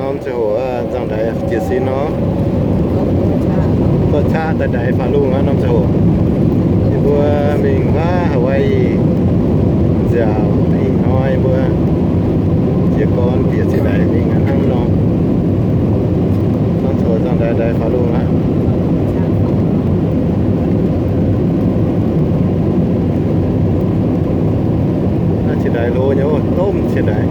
Norm ziangh hoc nzangc-ndaix jiez sin nor, zorqv qaqv daaih ndaix faaux lungh aqv. Norm ziangh hoc yie mbuo mingh wuov Hawaii nziaauc ih hnoi yie mbuo jiez gorn bieqc zinh ndaix mingh hnangv nor. Norm ziangh hoc nzangc-ndaix ndaix faaux lungh aqv. Naaiv zinh ndaix hlo nyei, domh zinh ndaix.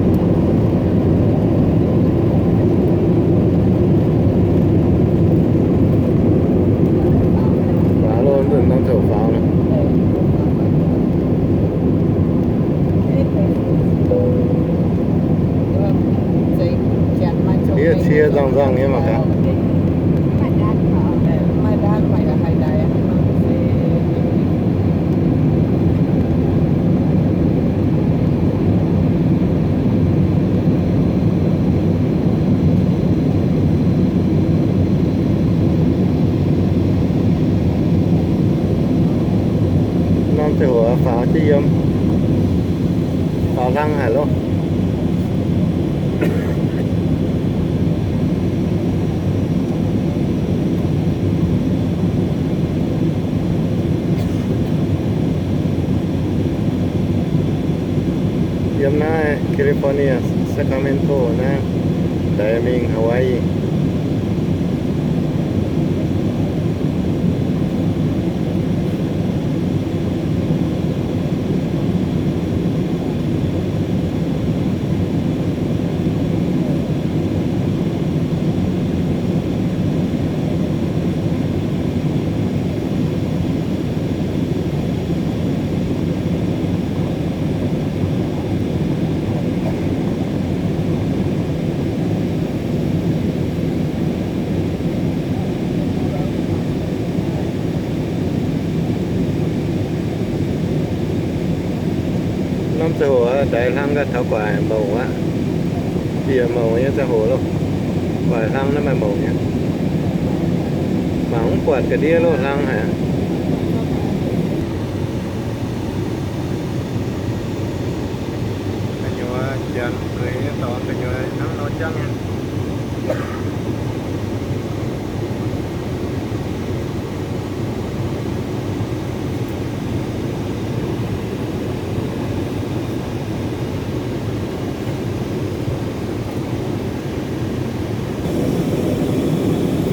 Faaux loh, norm ziangh hoc faaux nor. Yie cie nzangh-nzangh nyei mangc gaax. Norm ziangh hoc faaux jienv yiem, faaux hlang haic loh. Yiem naaiv California, Sacramento naaiv, ndaix mingh Hawaii. Norm ziangh hoc ndaix hlang gaax taux gu'nguaaic mouc aqv. Bieqc mouc nyei ziangh hoc loh. Gu'nguaaic hlang naaiv maaih mouc nyei. Mangc mv buatc ga'ndiev loh, hlang haic. Gu'nyuoz janx zueiz nyei dorngx gu'nyuoz hnangv nor jangv nyei.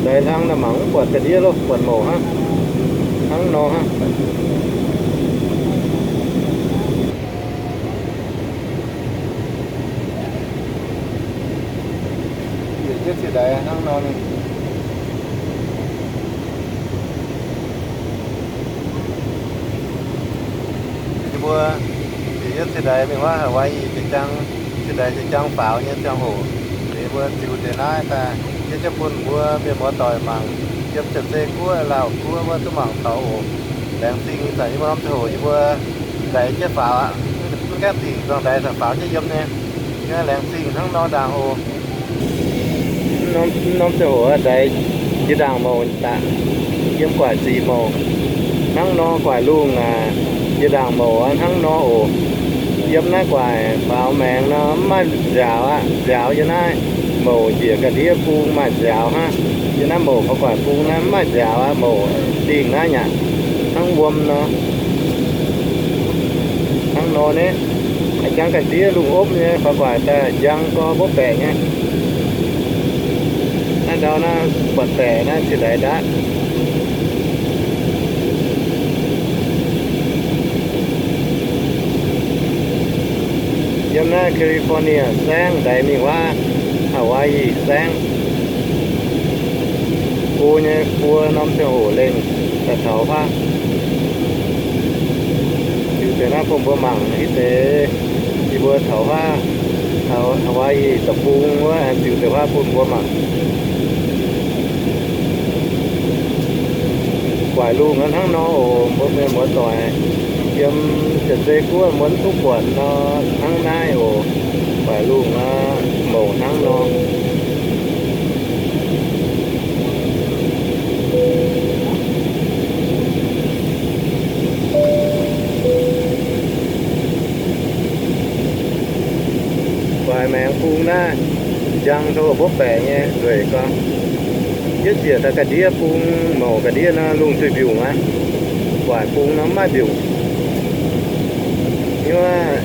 Ndaix hlang naaiv mangc mv buatc ga'ndiev loh, buatc mouc hnangv. Hnangv nor hnangv. Bieqc jienv zinh ndaix hnangv nor mingh. Yie mbuo bieqc jienv zinh ndaix mingh wuov Hawaii jiex jangv, zinh ndaix jiex jangv faaux nyei ziangh hoc, yie mbuo ziux deix naaiv daaih yie jienv bun mbuo mienh muoz doic mangc, yiem Jaav-Zei Guoqv, Laauh Guoqv wuov duqv mangc taux oc. Laengz zingh ih zanc yie mbuo norm ziangh hoc yie mbuo ndaix jienv faaux aqv. Mv gaengh dingc nzangc-ndaix faaux jienv yiem nyei. Laengz zingh hnangv nor ndaangc oc. Norm ziangh hoc ndaix jiex ndaangc mouc daaih, yiem gu'nguaaic ziqc mouc hnangv nor, gu'nguaaic lungh aac, jiex ndaangc mouc hnangv nor oc. Yiem naaiv gu'nguaaic faaux maengx nor mv maaih nziaaux aqv. Nziaaux yiem naaiv mouc njiec ga'ndiev bung maaih nziaaux hnangv. Yiem naaiv mouc faaux gu'nguaaic bung naaiv mv maaih nziaaux aqv. Mouc dingh naaiv yaac hnangv wuom nor. Hnangv nor nyei. Jangv ga'ndiev lungh opv nyei, faaux gu'nguaaic daaih njang gorx mbopv baeqc nyei. Naaiv ndau naaiv buatc baeqc naaiv zinh ndaix ndaatv. Yiem naaiv California saengv ndaix mingh wuov Hawaii saengv. Go nyei buo norm ziangh hoc lengh daaih taux huaav. Ziux deix naaiv bun mbuo mangc, hitv deix yie mbuo taux huaav, taux Hawaii deic-bung wuov, ziux deix huaav bun mbuo mangc. Gu'nguaaic lungh hnangv nor oc, mbuo mienh muoz doic. Yiem Jaav-Zei Guoqv mbuo mv duqv buatc nor, hnangv naaiv oc. Gu'nguaaic lungh aqv, mouc hnangv nor. Gu'nguaaic maengx bung naaiv, Njang taux mbuo baeqc nyei nzueic gorngv, yie ziec daaih ga'ndiev bung, mouc ga'ndiev nor lungh duih mbiungc aqv. Waaic bung nor mv maaih mbiungc. Nyuoz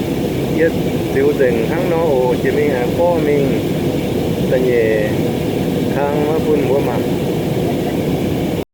yie ziux nzengc hnangv nor oc. Jiex mingh aengx borqv mingh da'nyeic kang wuov bun mbuo mangc.